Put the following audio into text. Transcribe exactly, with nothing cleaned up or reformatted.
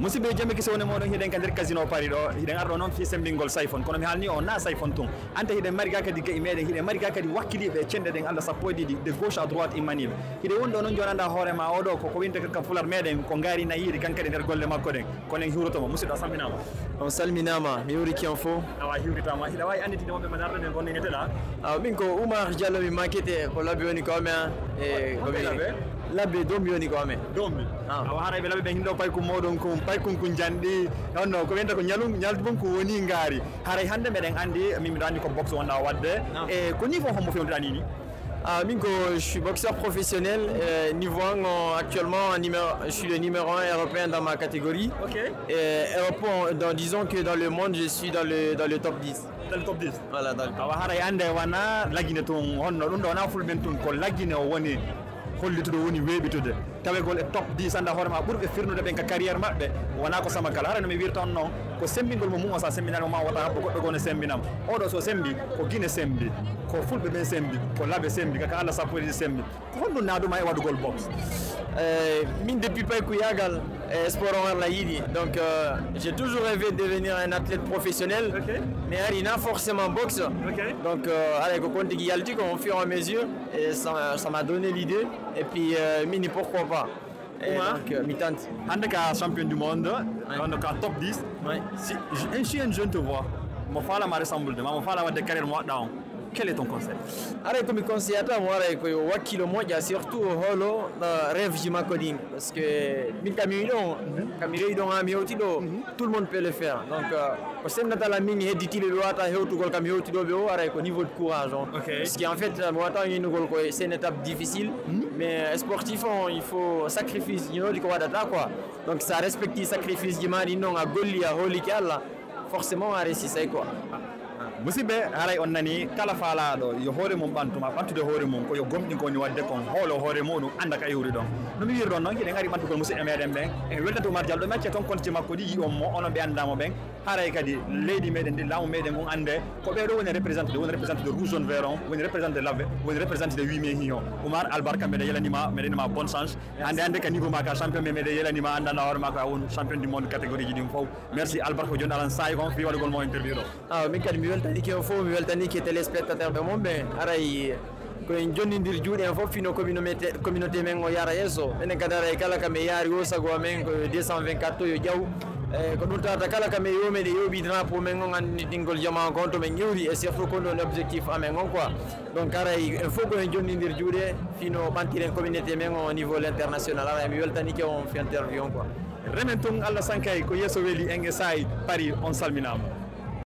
Musidɓe, jam e kisal wone mooɗon, hiɗen ka nder casino Paris ɗo. Hiɗen arɗo noon fii semmbingol siphon, kono mi haalni on na siphon tun. Ante hiɗen mari ga kadi ga'i meɗen, hiɗen mari ga kadi wakkiliiɓe e cenɗe ɗen Allah sappo e ɗiɗi, de gauche à droite immaniiɓe. Hiɗen woni ɗo noon, jooni annda hoore ma, oo ɗo ko, ko winte kan ka pular meɗen ko ngaari nayiiri, kan kadi nder golle makko ɗen. Kono en hiwroto mo. Musidɗo, a salminaama. On salminaama, mi hiwrike on fof. Awa, hiwritaama. Hiɗa waawi annditinde wonɓe ma, arɗo ɗen, ko honno inneteɗaa? Awa, min ko Oumar Diallo mi makkete, ko labbe woni ko amen, e ko mi labbe? Labbe, Dombi woni ko amen. Dombi. Ah. Awa, haray ɓe labbe ɓe hindo paykun mooɗon kun, paykun kun janɗi. Honno, ko wiyata ko ñalun, ñalbun kun woni ngaari. Haray hannde meɗen anndi, min miɗo anndi ko boxe wonɗaa waɗde. Ah. E ko niveau hombo fewndira nii nii? Ah, min ko, je suis boxeur professionnel. Euh, niveau un, euh, actuellement, numéro, je suis le numéro un européen dans ma catégorie. Ok. Et européen, dans, disons que dans le monde, je suis dans le, dans le top dix. Dans le top dix. Voilà, dans le top. Awa, haray annde wona Lagine tun, honno ɗum ɗo wona fulɓe tun, ko Lagine o woni hollitude, o woni weeɓitude. Tawegol e top dix, annda hoore ma, ɓurɓe firnude ɓen ka carrière maɓɓe, wona ko samakal. Haray no mi wirta on noon, ko semmbingol mo mun o, sa semmbinaani mo ma wota habbo goɗɗo goo no semmbinam. Oo ɗo so semmbi, ko Gine semmbi, ko fulɓe ɓen semmbi, ko labe semmbi, ka, ka Allah sappo e ɗiɗi semmbi. Ko honɗum naaduma e waɗugol boxe? Euh, min depuis paykuyaagal, e sport on Allah yiɗi. Donc, euh, j'ai toujours rêvé de devenir un athlète professionnel, ok, mais ari na forcément boxe. Ok. Donc, euh, haray ko kon tigi yalti ko au fur et à mesure, et ça, ça m'a donné l'idée. Et puis, euh, min, pourquoi pas? Et Oumar, donc, euh, mi tente. Hannde ko a champion du monde, ouais, hannde ko a top dix. Ouais. Si, je, si un jeune te voit, mo faala ma resemblude, ma mo faala waɗde carrière mo waɗɗaa on, quel est ton conseil? Haray ko mi conseillata mo, haray ko yo wakkilo moƴƴa, surtout o hoolo, euh, rêve ji makko ɗin. Parce que min kam mi wiɗo on, mhm, kam mi rewi ɗon haa mi hewti ɗo, mhm, tout le monde peut le faire. Donc, euh, ko senndatal am min hedditiiɓe ɓe wawata hewtugol kam hewti ɗo ɓe o, haray ko niveau de courage on. Ok. Parce que en fait, mi wawata on innugol ko c'est une étape difficile, mhm, mais sportif on, il faut sacrifice, you know, ko waɗata quoi. Donc, sa respecti sacrifice ji ma ɗin noon, a golli, a hoolike Allah, forcément a réussissay quoi. Musidɓe, haray on nani, kala faalaaɗo yo hoore mum ɓantu, ma ɓantude hoore mum, ko yo gomɗin ko woni waɗde kon, hoolo hoore muɗum, annda ka iwri ɗon. No mi wiiri ɗon noon, hiɗen ari ɓantugol musidɓe meɗen ɓen. En weltanto Oumar Diallo, mi acca toon konti makko ɗi, yi'on mo, onon ɓe anndaa mo ɓen. Haray kadi leydi meɗen ndi, laamu meɗen ngun, annde ko ɓee ɗo woni représenté, woni représenté de rouge, jaune, vert on, woni représenté de labe, woni représenté de huit mai hi on. Oumar, albarka, meɗen yelani ma, meɗen ma bonne chance. Hannde, hannde ka niveau ma ka champion, mais meɗen yelani ma, annda hoore ma ko a won champion du monde catégorie ji ɗin fof. Merci, albarka, ko jooni alan saayi kon fii waɗugol mo interview ɗo. Ah, min kadi mi weltanike on fof, mi weltanike téléspectateur ɓe mon ɓe. Haray ko en jonnindir juuɗe en fof fino communauté, communauté men o yara yeeso. Minen kadi haray kala ka men yaari o, sago amen ko deux cent vingt-quatre to yo ƴaw. E ko ɗum tawata kala ka men yoomi ɗe yooɓi drapeau men on, anndintingol jamaa ko on to men iwri, e surtout ko ɗum woni objectif amen on quoi. Donc haray en fof ko en jonnindir juuɗe fino ɓantiren communauté men o au niveau l'international. Haray mi weltanike on fi interview on quoi. Remen tun Allah sankay ko yeeso weli en e saayi Paris, on salminaama.